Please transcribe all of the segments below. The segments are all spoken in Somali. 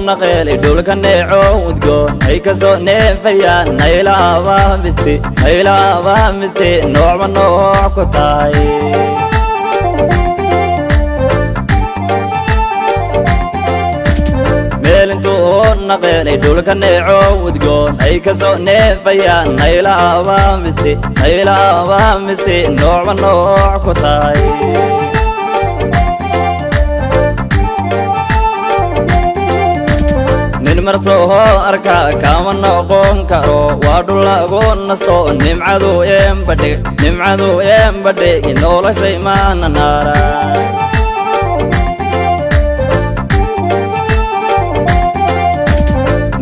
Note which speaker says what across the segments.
Speaker 1: Naqeelay dhulka neeco udgoon ay ka soo neefayaan naylaaba misti, naylaaba misti, noocba nooc ku tahay. Meel intuu naqeelay dhulka neeco udgoon ay ka soo neefayaan naylaaba misti, naylaaba misti, noocba nooc ku tahay. Nin marsoo arka kama noqon karo, waa dhul lagu nasto, nimcadu embadhig, nimcadu embadhig, noloshay maana naara.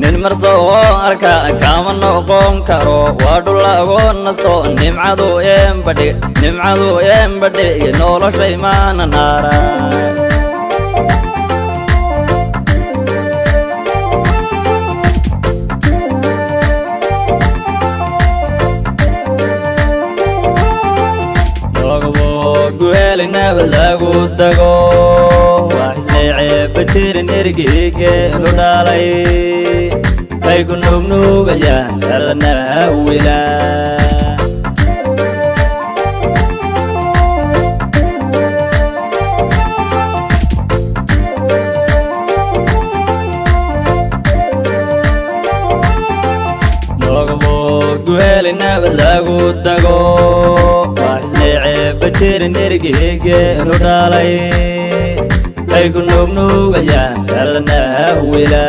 Speaker 1: Nin marsoo arka kama noqon karo, waa dhul lagu nasto, nimcadu embadhig, nimcadu embadhig, noloshay maana naara. Guheli nabad lagu tago, wax isleeceeba jirin, ergigeelu dhalay ay ku nuugnuugayaan kalana wila. Guheli nabad lagu tago, wax isleeceeba jirin, ergigeelu dhalay ay ku nuugnuugayaan kalana wila.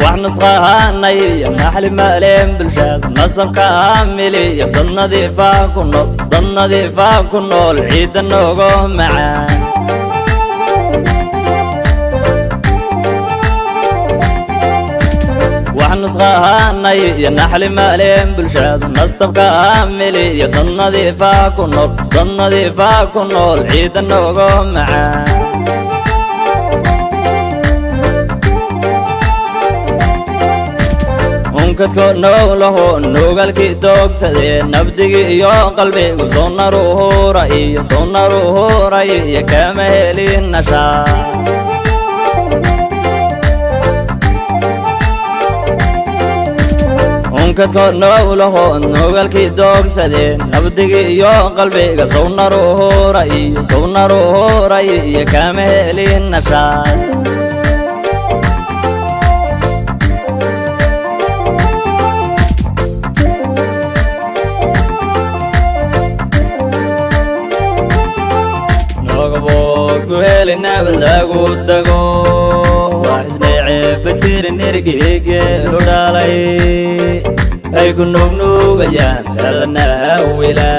Speaker 1: Wax nusqahanay naxli maaleen bulshada nasabka amiliyo, dad nadiifaa ku nool, dad nadiifaa ku nool, ciidda noogo macaan. Wax nusqahanay naxli maaleen bulshada nasabka amiliyo, dad nadiifaa ku nool, dad nadiifaa ku nool, ciidda noogo macaan. Unkadko noolaho nuugalkii toogsadee, nabdigii iyo qalbigu soo naruhura iyo soo naruhuray iyo kama helin nashaa. Unkadko noolaho nuugalkii doogsadee, nabdigii iyo qalbiga soo naruhura iyo soo naruhuray iyo kama helin nashaa. Guheli nabad lagu tago, wax isleeceeba jirin, ergigeelu dhalay ay ku nuugnuugayaan kalana wila.